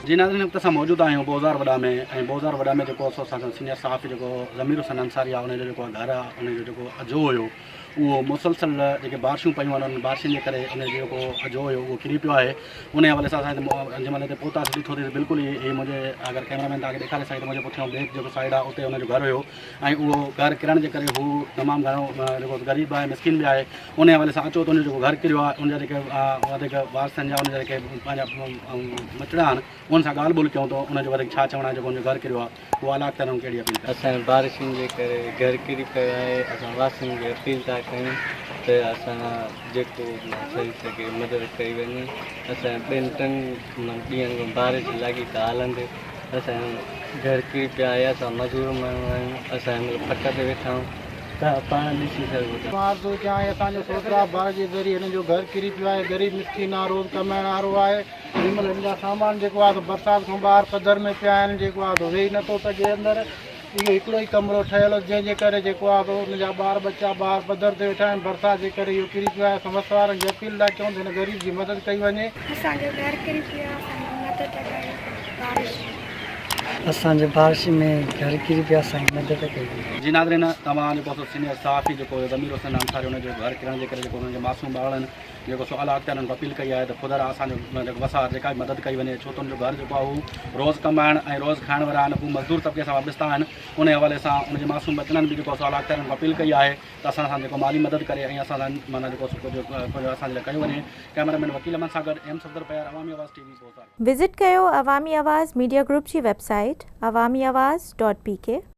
جي ناظرين هن وقت اسان موجود آهيون بوزار وڏا ۾ ۽ بوزار وڏا ۾ جيڪو سو اسان سان سينيئر صحافي جيڪو ضمير حسين انصاري آهي ان جو جيڪو گهر آهي ان جو جيڪو اجهو هيو اهو مسلسل جيڪي بارشون پيون آهن انهن بارشن جي ڪري ان جو جيڪو اجهو هيو اهو ڪري پيو آهي ان حوالي سان اسان هتي جنهن مهل هتي پهتاسين ڏٺو ته بلڪل ئي هي منهنجي اگر ڪئميرا مين توهان کي ڏيکاري سگهي ته منهنجي پٺيان بيڪ جيڪو سائيڊ آهي اتي ان جو گهر هيو ۽ اهو گهر ڪرڻ جي ڪري هو تمام گهڻو جيڪو غريب آهي مسڪين به آهي ان حوالي سان اچو ته ان جو جيڪو گهر ڪريو آهي ان جا جيڪي وڌيڪ وارثن جا ان جا جيڪي پنهنجا مچڙا آهن انهن سان ڳالهه ٻولهه ڪيون ته ان جو وڌيڪ ڇا چوڻ آهي جيڪو ان جو گهر ڪريو آهي اهو اعليٰ اختيارين کي ڪهڙي اپيل ڪري. اسان جي بارشن جي ڪري گهر ڪري پيو آهي اسان واسين کي اپيل ٿا ڪيون ته اسان جيڪو به ٿي سگهي مدد ڪئي وڃي اسان ٻن ٽن ڏينهن کان بارش لاڳيتا هلندي اسان جو گهر ڪري پيو آهي اسان مزور ماڻهو آهيون اسان هن مهل پٽ تي ويٺا آهيون توهان پاڻ ڏسي سگهو ٿا. مان عرض ٿو ڪيان هي اسان جو سوترا بارش جي ذريعي هن جو گهر ڪري پيو آهي غريب مسڪين آ روز ڪمائڻ وارو آهي هن مهل هن جا سامان جيڪو آهي سو برسات کان ٻاهر پڌر ۾ پيا آهن جيڪو آهي سو ويهي نٿو سگهي اندر اهو هڪڙو ئي ڪمرو ٺهيل هو جنهن جي ڪري جيڪو آهي سو ان جا ٻار ٻچا ٻاهر پڌر تي ويٺا آهن برسات جي ڪري اهو ڪري پيو آهي اسان وس وارن کي اپيل ٿا ڪيون ته هن غريب جي مدد ڪئي وڃي. اسان جو گهر ڪري پيو آهي اسان جي مدد ڪيو بارش ۾. اسان جو بارش ۾ گهر ڪري پيو اسان جي مدد ڪئي وڃي. جي ناظرين توهان جيڪو سو سينيئر صحافي جيڪو ضمير حسين انصاري ان جو گهر ڪرڻ جي ڪري جيڪو انهن جي معصوم ٻارڙن جيڪو سو اعليٰ اختيارين کي اپيل ڪئي آهي ته خدا را اسان جو جيڪو وس آهر جيڪا به مدد ڪئي وڃي ڇو ته ان جو گهر جيڪو آهي هو روز ڪمائڻ ۽ روز کائڻ وارا آهن هو مزدور طبقي سان وابسته آهن ان حوالي سان ان جي معصوم ٻچڙن به جيڪو سو اعليٰ اختيارين کي اپيل ڪئي آهي ته اسان سان جيڪو مالي مدد ڪري ۽ اسان سان معنيٰ جيڪو سو ڪجهه ڪجهه اسان جي لاء ڪيو وڃي ڪئميرا مين وڪيل احمد سان گڏ M Safdar Peyar Awami Awaz T V Bozdar. Visit ڪيو عوامي آواز ميڊيا گروپ جي website Awami Awaz dot P K.